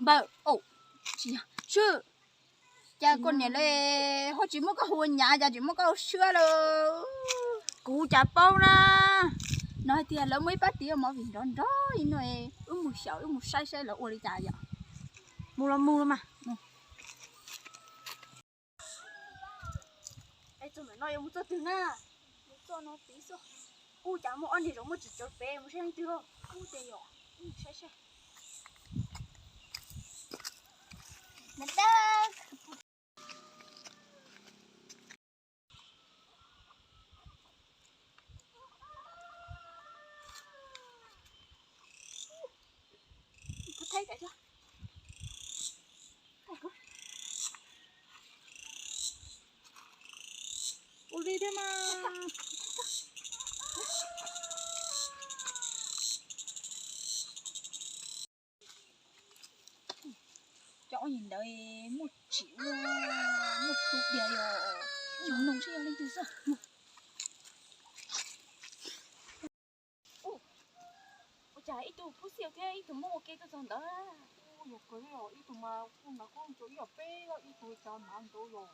Tsis, cas koj niam lawv ho tsis muab koj hu ua nyab, cas tsis muab koj hu ua Suab lawm? Kuv cas paub na. No hais tias lawv muaj ib pab tiv movie nrov nrov li no, wb mus xyaum wb mus saib saib lawv ua li cas yom. Mus los mus los mas. Txog ntawm no yuav mus txoj twg na? Mus txoj no tid xwb. Kuj cas muaj ob niag zaum muaj tsis cov pem, mus saib leej twg. Kuj tias yom, mus saib saib. Ua li thiab mas. Cov ntawd muaj tsim, muaj plhu dias yog, yog noog seb yog leej twg xwb. Ua cas ib tug phub xiaj thiab ib tug moob ua ke tuaj txog ntawd? Yog kawg, ib tug mas kuj hnav khaub ncaws ib yam peb, ib tug cas hnav ntawd los.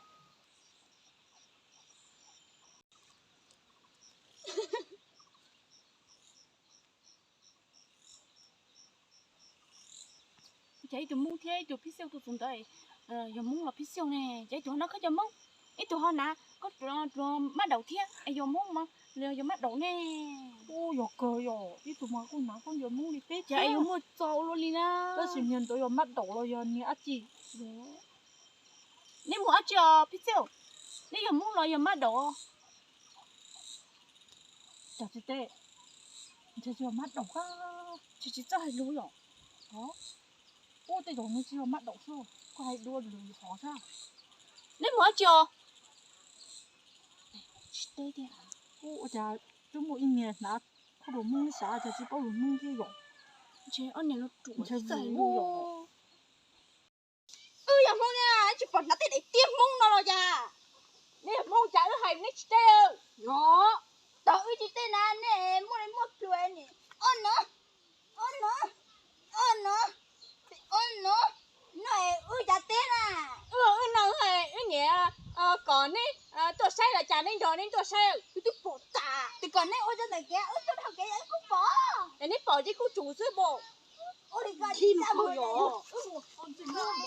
Ces ib tug moob thiab ib tug phib xiaj tuaj txog ntawd, yog moob los phib xiaj ne? Ces ib tug ho hnav khaub ncaws moob, ib tug ho hnav khaub ncaws mab daum thiab, yog moob los yog mab daum ne? Yog kawg, yog ib tug mas kuj hnav khaub ncaws moob li peb, ces yuav muaj txog ua luaj li na. Tab sis niag ntawd yog mab daum los yog niag dab tsi? Neb mus dab tsi os phib xiaj? Neb yog moob los yog mab daum? Cas tsis teb, ntshe tsis yog mab daum, ntshe tsis txawj hais lus yom. Ub, tej zaum nws tsis yog mab daum xwb, koj hais dua lwm qhov sab. Neb mus dab tsi os? Tsis teb tiag. Ub, ua cas twb muaj ib niag hnav khaub ncaws moob sav, cas tsis paub lus moob thiab yom. Ntshe ob niag no ruam, tsis txawj hais lus yom. Wb yog Hmoob na, tsis pom hnav tej daim tiab Hmoob no los cas? Nej yog Hmoob cas wb hais neb tsis teb? Yog, tau wb tsis teb na, nej muaj li muaj plhu ni. Ob no, ob no, ob no, ob no, no wb cas teb na? Wb, wb no wb niam kom neb tuaj saib los cas neb nrog neb tuaj saib, wb twb pom tas. Twb kom neb ua cov ntawm kev, wb tuaj dhau kev wb kuj pom. Es neb pom ces kuj tsum xwb pom. Ua li ko, wb mus, wb mus,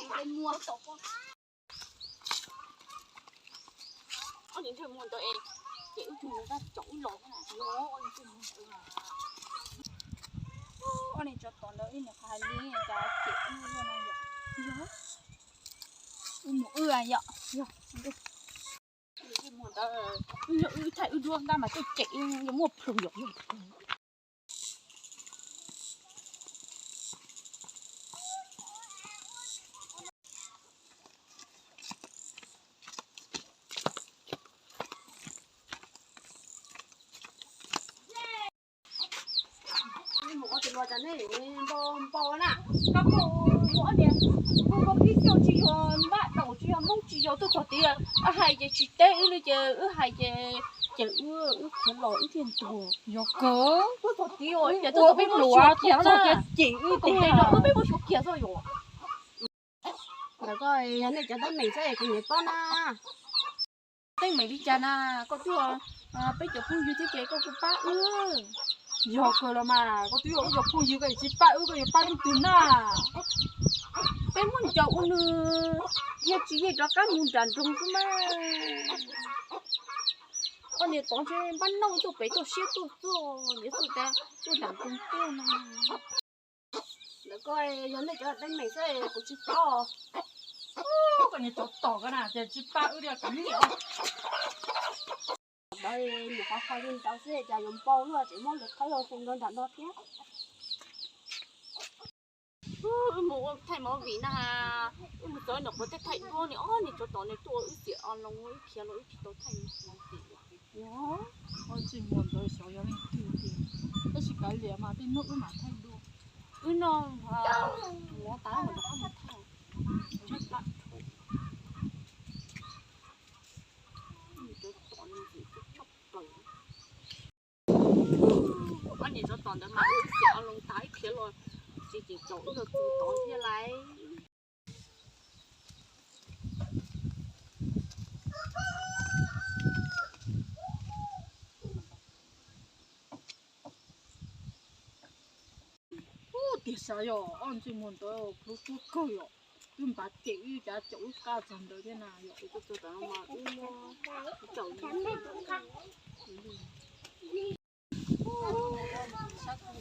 wb mus tom. Ob niag ntsej muag ntawd es, ces wb tug ntawd tab caum wb los no, ob niag ntsej muag ntawd. Ob niag tsov tom ntawd ib niag qhov hais li cas cem wb no yom. Wb mus wb yom. Ntsej muag ntawd, wb yog wb thaij wb duab ntab mas tuaj cem wb, muaj plhu yom. Mus ua tus luas cas nej npau npau na, koj kuj mus ob niag, kuj koj phib xyuj tsis yog mab daum tsis yog moob tsis yog tuaj txog tid, hais ces tsis teb wb li ces wb hais ces, ces wb, wb khiav los wb thiaj ntuag. Yog kawg, tuaj txog tid ces tuaj txog peb muab xyuas kiag na, cem wb tiag no wb peb muab xyuas kiag xwb yom. Ntawm koj yog nej cov teeb meem xwb kuv nyiam paub na. Teeb meem li cas na? Koj twb yog peb cov phooj ywg thiab ces koj kuj pab wb. Yog kawg los mas, koj twb yog wb cov phooj ywg koj yuav tsis pab wb, koj yuav pab leej twg na? Peb muab ncaus ua nws, yog tsis yeej rov qab mus nram nroog xwb mas. Koj niam tov ntshe npab nauj tuaj pem toj siab tuaj txog, niam txawj tas tuaj nram nroog tuaj no. Ntawm koj yog nej cov teeb meem xwb kuv tsis paub. Koj niam tsov tom koj na ces tsis pab wb li kuv nyiam. Ntawd nws qhov qhov li ntawd xwb cas yuav npau luaj, tseem muab lawv khawb los hu nrog nram no thiab. Wb mus ua thaij movie na, wb mus txog nram qhuav tej thaij duab ni, ob niag tsov tom nws tuaj wb xiam o loo wb khiav los wb tsis tau thaij movie. Ntsej muag ntawd xyov yog leej twg tiag, tab sis kav liam mas tej hnub wb mam thaij dua. Wb noj tus mov tas mam rov qab mus thaij. Ob niag tsov tom ntawd mas wb xiam o loo tas wb khiav los tsis tseem caum wb los txog tod thiab lauj. Xav yog ob ntsej muag ntawd hlub tuab kawg yom, twb npav cem wb cas caum wb qab txog ntawd thiab na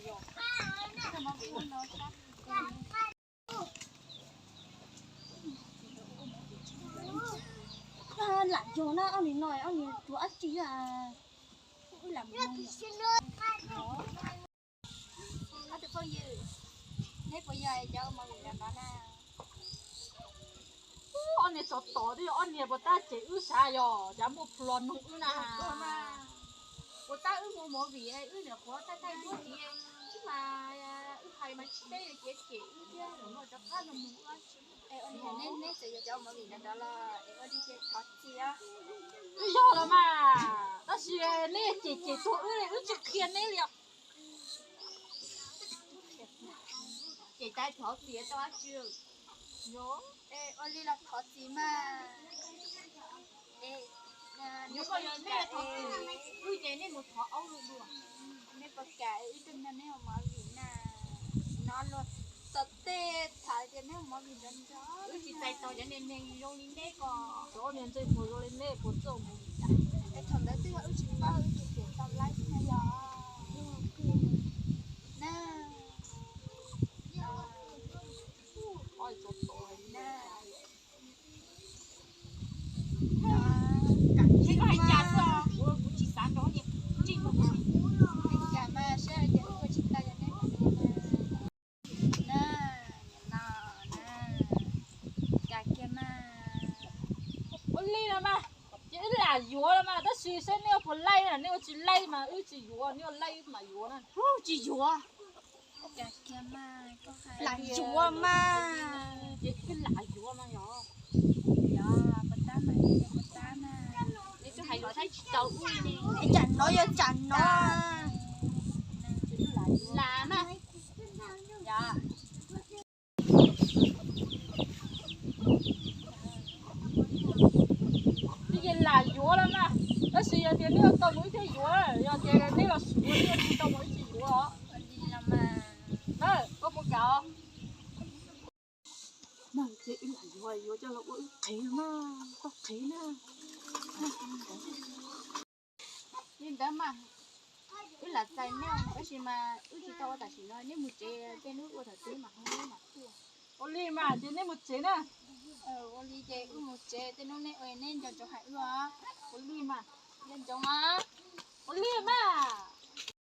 yom. Lam yog na, ob niag no ob niag tuag dab tsi na. Ob tug phooj ywg, neb puas yog cov ua movie no na? Ob niag tsov tom twb yog ob niag puas tab cem wb sav yog cas muaj plhus los nug wb na. Puas tab wb mus movie wb nyuam qhuav thaij thaij duab tid, wb mas wb hais mas tsis teb ces cem wb thiab, zaum no rov qab los nug wb. Neb txawm yog cov ua movie no ntawd los es ua li ces thov txim. Wb yog los mas, tab sis neb cem cem tuag wb, wb tsis qhia neb li os. Ces tab thov txim tau dab tsi? Ua li los thov txim mas. Yog koj yog neb thov txim, wb ces neb mus thov aub luaj dua. Neb puas kam wb tuaj nrog neb ua movie na? No luag tau tej tham tias neb ua movie nrov nrov. Wb tsis txais tos cov neeg zoo li neb ko. Cov niag ntsej muag zoo li neb puas txawj ua movie? Es thaum ntawd twb yog wb tsis paub, wb tsis pom tau laib na yog. Na. Kuv tsis xav nrog ntsej muag. Hais cas mas saib tias wb ua tsis tau yog neb ua li na. No na, cas kiag mas. Ua li los mas, ces wb lam yuav los mas, tab sis saib neb ua puas laij na, neb ua tsis laij mas wb tsis yuav, neb ua laij wb mam yuav na. Tsis yuav. Cas kiag mas, lam yuav mas. Ces wb lam yuav mas yog. Yog, puas tab mas, puas tab mas. Neb twb hais lus saib tsis taus wb li. Tsam no yog tsam no. Lam mas. Yog. Twb ces lam yuav los mas, tab sis yog tias neb ua tau mus wb thiaj yuav, yog tias neb los tsis ua, neb ua tsis tau mus wb tsis yuav. Koj puas kam? Ces wb lam yuav, yuav coj los ua wb qhev mas, koj qhev na. Li ntawd mas, wb lam txais neb, tab sis mas wb tsis tau ua tam sim no, neb mus tsev, tej hnub ua thaum twg mas hu neb mam tuaj. Ua li mas ces neb mus tsev na. Ua li ces wb mus tsev, tej hnub neb ua neb nco ntsoov hais wb os. Ua li mas. Nco ntsoov os. Ua li mas.